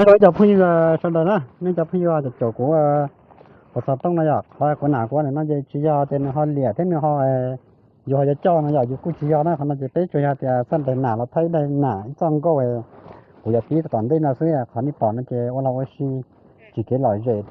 Rau ib cov phooj ywg sawv daws na, nej cov phooj ywg caum kuv, kuv xov tooj no yom, qhov kuv nam kuv no ces tsis yog tias nws ho liam thiab nws ho, yus ho yuav coj no yom, yus kuj tsis yog na. Qhov no ces peb tsuas yog tias txoj daim nam los thaij daim nam ib txoj nkauj kuv yuav pib tom ntej no xwb. Qhov nej pom no ces ua los ua si tsis kev lom zem